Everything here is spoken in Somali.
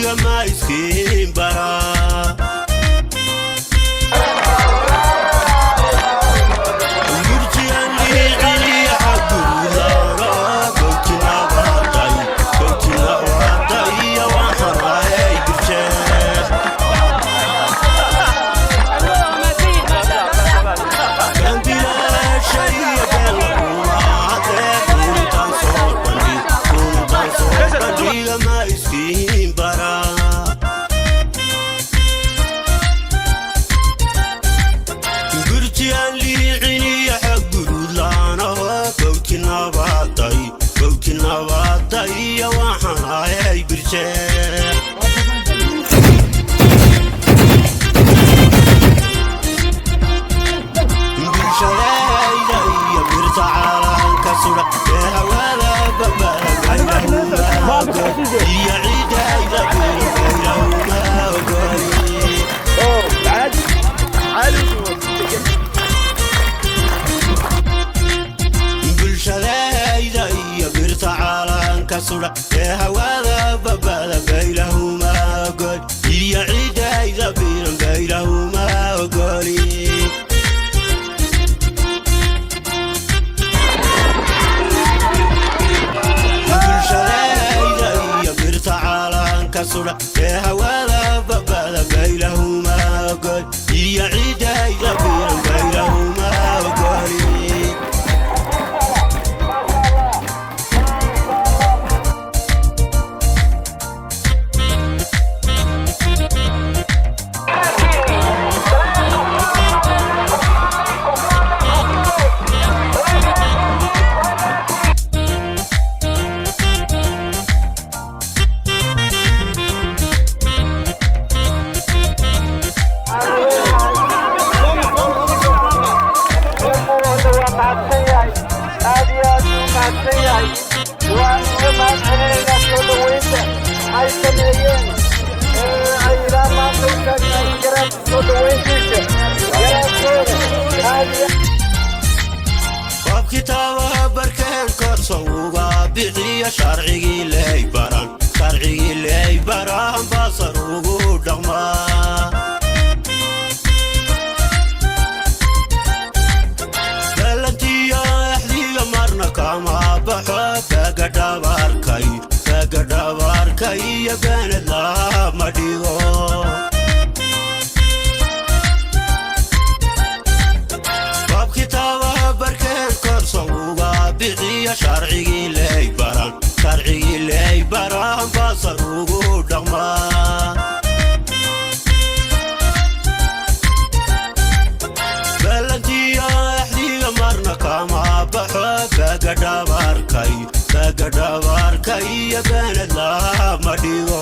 Bandhiga ma iskiin baraa? Bulshadayda iyo birta caalanka sudha ee hawada babada baylahuma ogol, iyo ciidayda biran baylahuma ogoli. Bulshadayda iyo birta caalanka sudha ee hawada babada baylahuma ogol, iyo ciidayda biran baylahuma ogoli. Waa mahadsan yahay, aad iyo aad uu mahadsan yahay. Waan uga mahad celinaynaa soo dhoweynta ay sameeyeen ee ay ilaa maanta u taagnaayeen garaadka soo dhoweyntiisa garaadkooda aad iyo. Qofkii tababarkeen korso uga bixiyo sharcigii ley baran, sharcigii ley baran basar ugu dhaqmaa. Balantiyo axdiga marna kama baxo, bagadhabarkay bagadhabarkay iyo beened lama dhigo. Qofkii tababarkeen korso uga bixiyo sharcigii ley baran, sharcigii ley baran basar ugu dhaqmaa. Balantiyo axdiga marna kama baxo, bagadhabarkay bagadhabarkay iyo beened lama dhigo.